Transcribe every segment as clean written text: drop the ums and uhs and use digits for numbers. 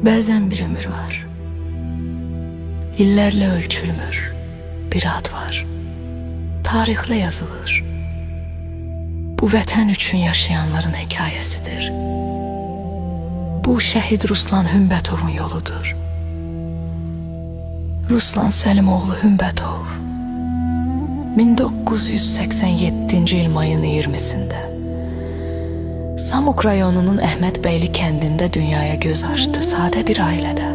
Bəzən bir ömür var. İllərlə ölçülmür. Bir ad var. Tarixlə yazılır. Bu vətən üçün yaşayanların hekayəsidir. Bu şəhid Ruslan Hümbətovun yoludur. Ruslan Səlimoğlu Hümbətov 1987-ci il mayın 20-sində Samuk rayonunun Əhmədbəyli kəndində dünyaya göz açdı sadə bir ailədə.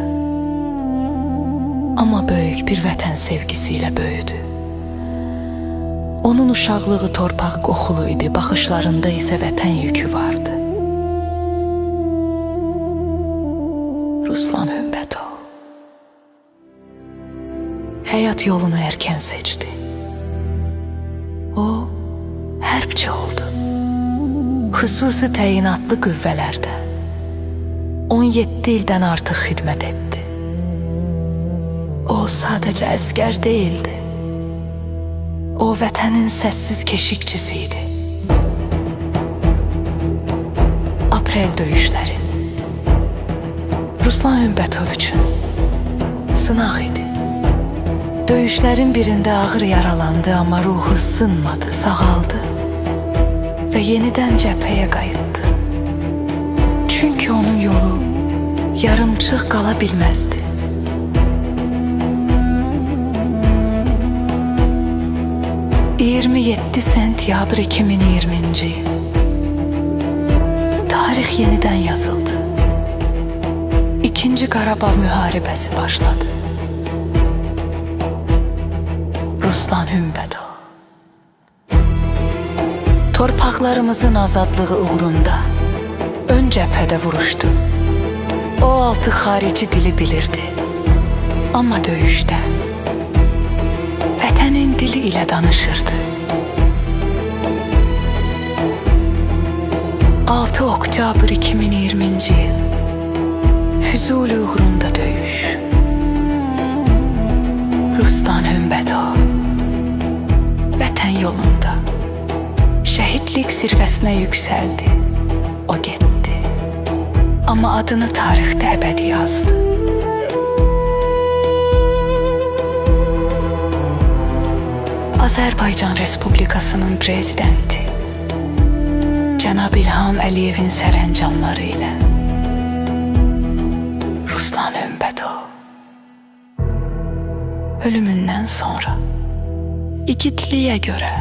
Amma böyük bir vətən sevgisi ilə böyüdü. Onun uşaqlığı torpaq qoxulu idi, baxışlarında isə vətən yükü vardı. Ruslan Hümbətov həyat yolunu erkən seçdi. O, hərbçi oldu. Xüsusi təyinatlı qüvvələrdə 17 ildən artıq xidmət etdi. O sadəcə əsgər deyildi. O vətənin səssiz keşikçisi idi. Aprel döyüşləri Ruslan Hümbətov üçün sınaq idi. Döyüşlərin birində ağır yaralandı, amma ruhu sınmadı, sağaldı və yenidən cəbhəyə qayıtdı. Çünki onun yolu yarımçıq qala bilməzdi. ...27 sentyabr 2020-ci il. Tarix yenidən yazıldı. İkinci Qarabağ müharibəsi başladı. Ruslan Hümbətov torpaqlarımızın azadlığı uğrunda ön cəbhədə vuruşdu. O 6 xarici dili bilirdi. Amma döyüşdə vətənin dili ilə danışırdı. 6 oktyabr 2020-ci il Füzuli uğrunda döyüş. Ruslan Hümbətov vətən yolunda şəhidlik zirvəsinə yüksəldi. O getdi. Amma adını tarixdə əbədi yazdı. Azərbaycan Respublikasının prezidenti Cənab İlham Əliyevin sərəncamları ilə Ruslan Hümbətov ölümündən sonra igidliyə görə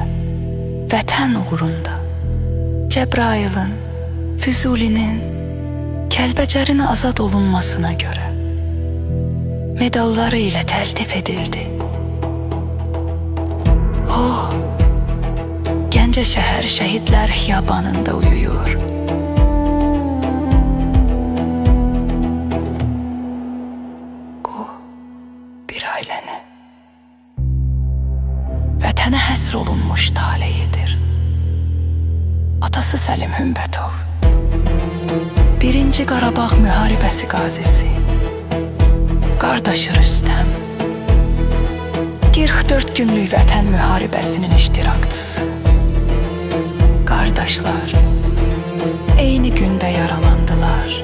vətən uğrunda Cəbrayılın, Füzulinin, Kəlbəcərin azad olunmasına görə medalları ilə təltif edildi. O, Gəncə şəhər Şəhidlər Xiyabanında uyuyur. Bu, bir ailənin vətənə həsr olunmuş taleyidir. Atası Səlim Hümbətov, Birinci Qarabağ müharibəsi qazisi, qardaşı Rüstəm, 44 günlük vətən müharibəsinin iştirakçısı. Qardaşlar eyni gündə yaralandılar.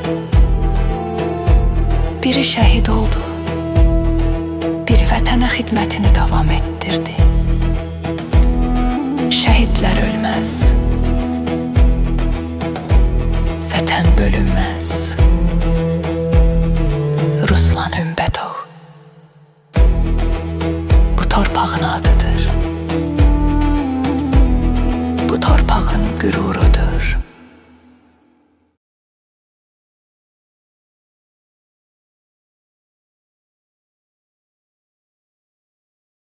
Biri şəhid oldu, bir vətənə xidmətini davam etdirdi. Şəhidlər ölməz, vətən bölünməz. Ruslan Hümbətov bu torpağın adıdır. Bu torpağın qürurudur.